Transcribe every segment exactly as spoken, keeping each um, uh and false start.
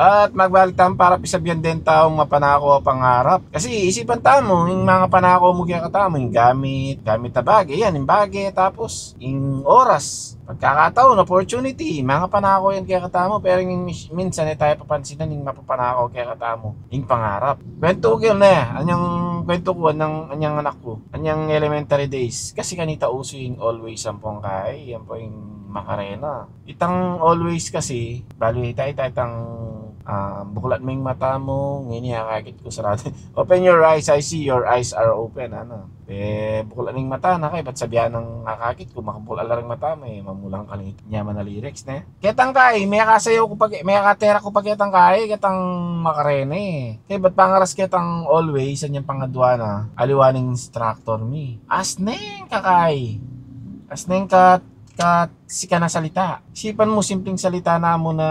At magbalik tamu para pisabian deng taung mapanako a pangarap. Kasi isipan tamu, ing mangapanako mu kekatamu, ing gamit, gamit a bage, yan, ing bage, tapos ing oras, pagkakataon, opportunity, mangapanako yan kekatamu, pero ing mis-, minsan e taya papansinan ing mapapanako kekatamu, ing pangarap. Kwentu ku ne, anyang kwentu ku, anyang, anyang anak ku, anyang elementary days. Kasi kanita usu ing Always ampong kai, yan pu ing Macarena. Itang Always kasi, balu ita, ita, itang, ah, buklat me ing mata mu, ngeni akakit ku sarado. Open your eyes, I see your eyes are open, ana. E, buklat ing mata na, kaybat sabian nang akakit ku, makabuklat la ring mata mu, e, mamulang ka ning nyaman a lyrics, ne? Ketang kai, mekasayaw ku pa ke-, mekaterak ku pa ketang kai, ketang Macarena, e. Kaybat pangaras ketang Always, anyang pangadua na, aliwa ning instructor mi. Asneng ka kai. Asneng ka, ka sikan a salita. Isipan mu, simpleng salita na mu na,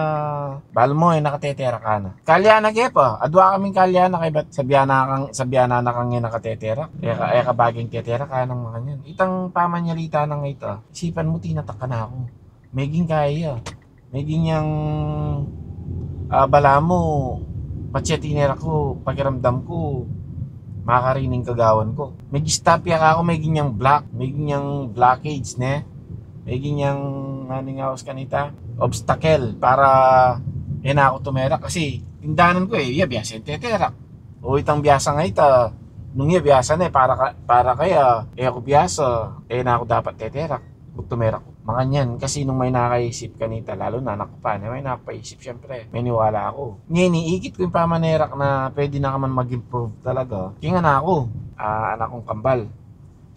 balu mu, e nakateterak ka na. Kalye na ke pa, adua kaming kalye na, kaybat sabian na kang, sabian na kang e nakateterak. E ka, e ka baging teterak, anang makanyan. Itang pamanyalita nang ita, isipan mu, tinatak ka na ku. Meging kaya. Meging yang, ah, balamu, patse tinerak ku, pakiramdam ku, makarining kagawan ku. Meging stop ya kaku, meging yang block, meging yang blockage, ne? Meging yang, ano ing aus kanita? Obstacle para e na ku tumerak kasi tindanan ku, e, iya biasa yang teterak. O itang biasa nga ita, nung iya biasa ne, para ka, para kaya, e ku biasa, e na ku dapat teterak. Buk tumerak. Makanyan, kasi nung makanyan kaisip kanita, lalu na anak ku pa, ne, makanyan kaisip, siyempre, maniwala ku. Ngeni, ikit ku ing pamanerak na pwede na ka man mag-improve talaga. King anak ku, ah, anak kung kambal.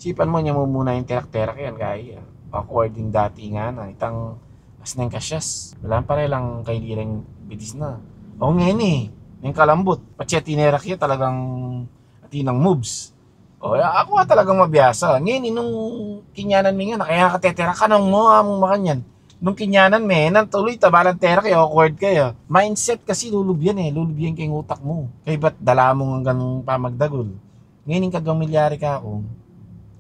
Isipan mu, nya mumuna ing terak-terak yan, kaya, ah, awkward ing datingan na, itang asneng kasyas. Wala pa re lang kay direng bidis na. O ngeni, ing kalambut, patse tinerak ya talagang atin ang moves. O, ya, aku nga talagang mabiasa. Ngeni, nung kinyanan mi ngan, kaya kateterak ka nang mo, among makanyan. Nung kinyanan me, nang tuloy, tabalan terak, ya, awkward kaya. Mindset kasi lulubyan e, lulubyan keng utak mu. Kaybat dala mu ngan pamagdagul. Ngeni, ing kaduang milyari kaku,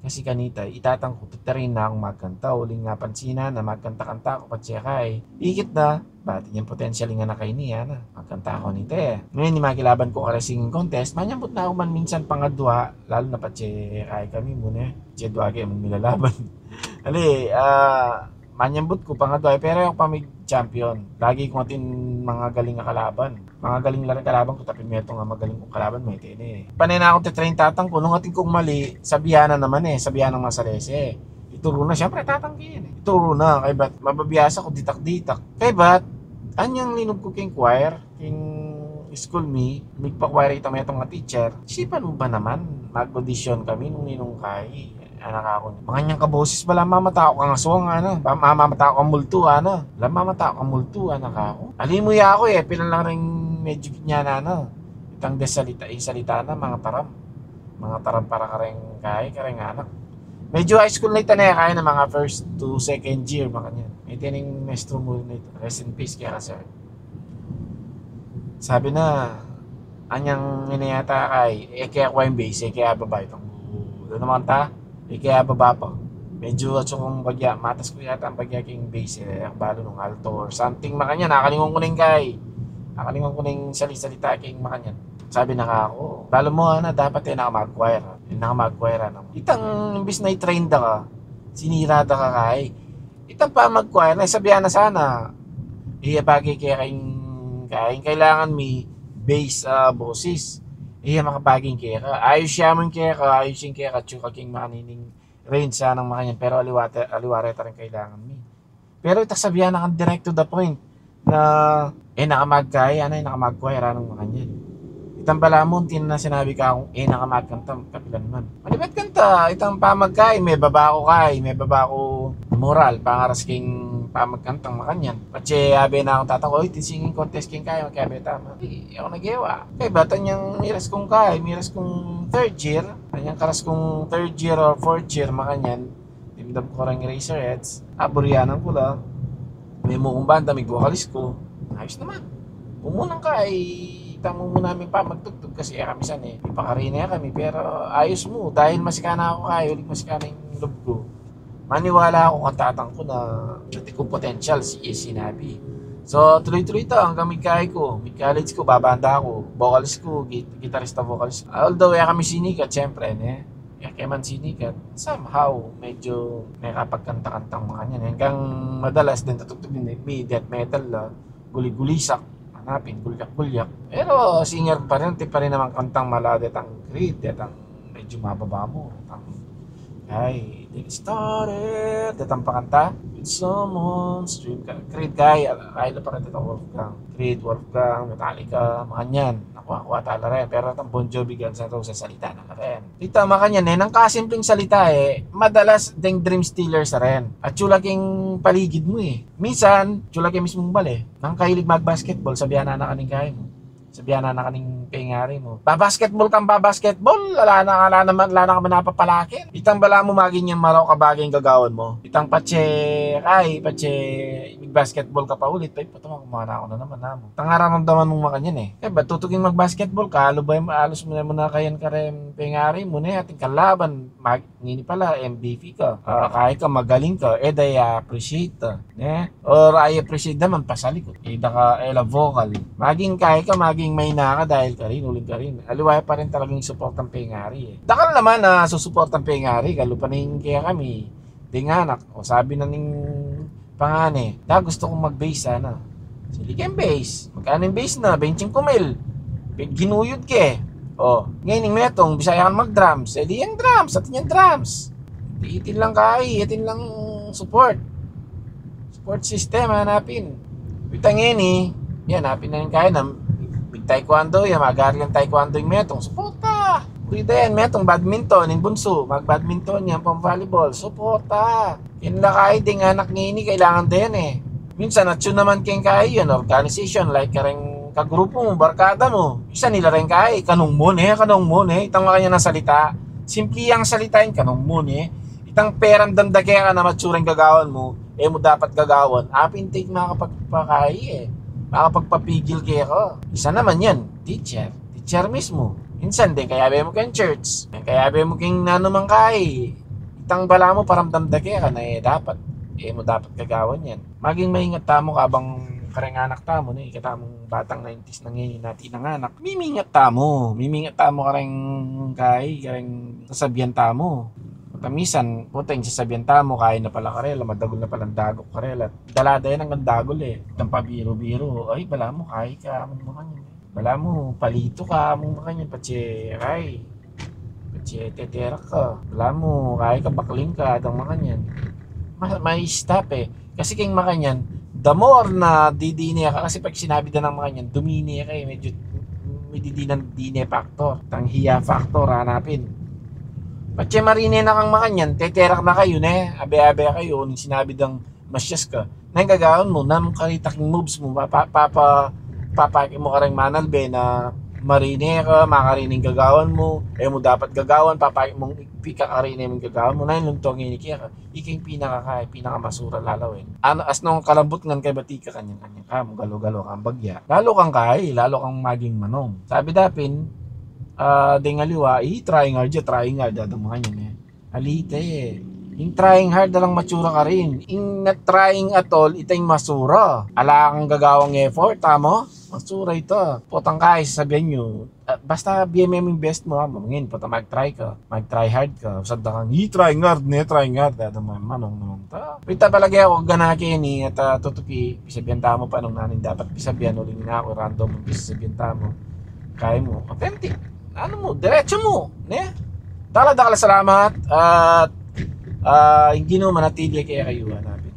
kasi kanita, i tatang ku, te-train na kung magkanta, uling napansinan na magkanta-kanta ku, patse kai. Ikit na, bati nyang potential ing anak a ini, ana. Magkanta ku nita e. Ngeni, makilaban ku karing singing contest, manyambut na ku man minsan pangadua, lalu na patse kai kami mu ne. Patse dua ke mu milalaban. Ali, ah, manyambut ku pangadua e, pero e ku pa mig-champion. Lagi kung atin mangagaling a kalaban. Mangagaling la ring kalaban ku, tapi metung a magaling kung kalaban, mete ne. Pane na kung te-train tatang ku, nung atin kung mali, sabian na naman e, sabian nang masalese. Ituru na, siyempre, tatang ke yan e. Ituru na, kaybat mababiasa ku ditak-ditak. Kaybat, anyang linub ku king choir, king school mi, migpa-choir itang metung a teacher. Isipan mu ba naman, mag-audition kami nung ninung kai. Anak aku, makanyan kaboses, bala mamataku kang aswang, ana. Ba, mamataku kang multu, ana. Bala mamataku kang multu, anak aku. Ali mu ya ku e, pilan lang ring medyu kinyanan na. Itang de salita, ing salita na, mangataram. Mangataram para kareng kai, kareng anak. Medyu high school na ita ne, kaya na mga first to second year, makanyan. Ita ning maestro mu na ita. Rest in peace kaya ka, sir. Sabi na, anyang ini yata kai, e kaya ku ing bass, e kaya baba itang, ano naman ta? E kaya baba pa. Medyu atsu kung bagya, matas ku yata ang bagya king bass, e, ang balu nung alto or something, makanyan, nakalingon ku na ing kai. Nakalingon ku na ing sali-salita king makanyan. Sabi na kaku, balu mu, ana, dapat e na ka mag-choir, e na ka mag-choir, ana. Itang, imbis na i-train da ka, sinira da ka kai. Itang pamag-choir na, sabian na sana. Iya bagay kaya king, kaya ing kailangan mi bass, ah, boses. Iya makabagay keka. Ayus ya mu ing keka, ayus ing keka, tsuka king makanini ing range sanang makanyan. Pero aliwa te-, aliwa reta ring kailangan mi. Pero ita sabian na kang direct to the point na, e na ka mag-kai, ana, e na ka mag-choir, anang makanyan. Itang balamu, atin na sinabi kakung e na ka magkanta, kapilan man. Manibat kanta, itang pamag-kai, mebaba ku kai, mebaba ku moral, pangaras king pamagkantang makanyan. Patse abe na kung tatang ku, oy, atin singing contest king kai, makiabe tamu. E, e ku na gewa. Kaybat anyang miras kung kai, miras kung third year, anyang karas kung third year or fourth year, makanyan. Dimdam ku kareng Eraserheads, aburianan ku la. Memu kung banda, mig-vocalist ku. Ayus naman. Mumunang kai, itang mumuna ming pamagtugtug kasi e kami san e. Ipakarine kami, pero ayus mu, dahil masikan na ku kai, uling masikan na ing lub ku. Maniwala ku kang tatang ku na atin kung potential, si, e, sinabi. So, tuloy-tuloy ta anggang mid-college ku. Mid-college ku, babanda ku. Vocalist ku, git-, gitarista vocalist. Although, e kami sinikat, syempre, ne? E ke man sinikat. Somehow, medyo may kapagkanta-kantang makanyan. Anggang madalas deng tutugtug mi, death metal la, guli-gulisak, hanapin, gulyak-gulyak. Pero singer pa rin, atin pa rin namang kantang mala detang Creed, detang medyo mababa mu, detang, ay, they started, detang pakanta, with someone's dream. Creed, kay, kay la pa rin detang Wolfgang. Creed, Wolfgang, Metallica, makanyan. Nakuha-kuha ta la rin. Pero detang Bon Jovi, Guns N' Roses, salita na la rin. Ita, makanyan, e, nang kasimpleng salita, e, madalas deng dream stealer sa rin. Atyu la king paligid mu, e. Minsan, atyu la king mismung bale. Nang kahilig mag-basketball, sabian na na ka ning kay mu. Sabian na na ka ning pengari mu. Ba-basketball kang ba-basketball, ala na, ala naman, ala na ka man napapalakin. Itang balamu maging yang marau ka bagay ing gagawan mu. Itang patse, ay, patse, mag-basketball ka pa ulit, ay, patama, kumuha na ku na naman, namu. Tang araramdaman mung makanyan, e. Kaya ba, tutuking mag-basketball ka, alu ba, alus mu na, mu na kayan kareng pengari mu, ne, ating kalaban, mag-, ngini pala, M V P ka. Ah, kay ka, magaling ka, e, da i-appreciate, ne? Or i-appreciate naman, pasalikut. E, da ka, e, la vocal. Maging kay ka, maging maina ka dahil karin, uling karin. Aliwa pa rin talagang suportang pengari, e. Dakal naman a susuportang pengari, kalupa na ing kaya kami. Deng anak, o, sabi na ning pangane, "Da, gusto kung mag-bass sana." Sili keng bass. Magkanu ing bass na? Bente singku mil. Pe-, ginuyud ke. O, ngeni ing metung, bisaya kang mag-drums. E di yang drums, atin yang drums. Di itin lang kay, atin lang support. Support system, hanapin. Pita ngeni, yan, hanapin na rin kay na, big taekwondo, yan, mag-aral yang taekwondo ing metung. Suporta. Pwede yan, metung, badminton, ing bunsu, mag-badminton yan, pang-volleyball. Suporta. Yan la kay, deng anak ngeni, kailangan da yan, e. Minsan, atyu naman keng kay yan, organization, like kareng kagrupu mu, barkada mu. Minsan, nila rin kay, kanung mu, ne, kanung mu, ne, itang makanyan a salita. Simple yang salita yan, kanung mu, ne. Itang peramdam da keka na matsura ing gagawan mu, e mu dapat gagawan. Apin ita ing makapagpakay, e. Makapagpapigil keka. Isa naman yan, teacher. Teacher mismu. Minsan deng kayabe mu keng church, deng kayabe mu keng nanu mang kay. Itang balamu paramdam da keka na, e, dapat. E mu dapat gagawan yan. Maging maingat tamu kabang kareng anak tamu, ne, ikatamung batang nineties na ngeni, atin nang anak. Mimingat tamu, mimingat tamu kareng kay, kareng sasabian tamu. Pota minsan, pota ing sasabian tamu, kay na pala karela, madagul na palang daguk karela. Dala da yan anggang dagul, e. Itang pabiru-biru, ay, balamu, kay ka, amun makanyan, e. Balamu, palitu ka, amun makanyan, patse, kay. Patse teterak ka. Balamu, kay ka, bakling ka, adang makanyan. Ma-, ma-stop, e. Kasi keng makanyan, the more na didine ka, kasi pag sinabi da nang makanyan, dumine ka, e, medyo may didinan dine factor. Tang hiya factor, hanapin. Patse marine na kang makanyan, teterak na kayu, ne? Abe-abe kayu, nung sinabi dang masyas ka. Nanu ing gagawan mu, nanung karita king moves mu, pa-, pa-, papa-, papake mu kareng manalbe na marine ka, makarine ing gagawan mu, e mu dapat gagawan, papake mung pikakarine mu ing gagawan mu, nanu ing lungtong ini keka. Ika ing pinaka-, kay, pinakamasura lalawen. Anu, asnung kalambut ngan kay bati ka kanyan-kanyan ka, mu galo-galo kang bagya. Lalo kang kay, lalo kang maging manung. Sabi da pin, ah, deng aliwa, i-trying hard ya, trying hard, adang makanyan, e. Alite, e. Ing trying hard, alang matsura karin. Ing not trying at all, ita ing masura. Ala kang gagawang effort, tama? Masura ita. Potang kay, sasabian yu, ah, basta bie me mu ing best mu, ha, mangin, pota mag-try ka, mag-try hard ka, usad da kang, "Hi, trying hard, ne, trying hard," dada manung naman ta. Pita palage aku, gana keni, at, ah, tutuki, pisabian tamu pa nung nanu ing dapat pisabian, uling na aku, random, pisabian tamu. Kay mu, authentic. Anu mu, diretso mu, ne? Dakal a dakal a salamat, at, ah, ing Ginu manatili kekayu, hanapin.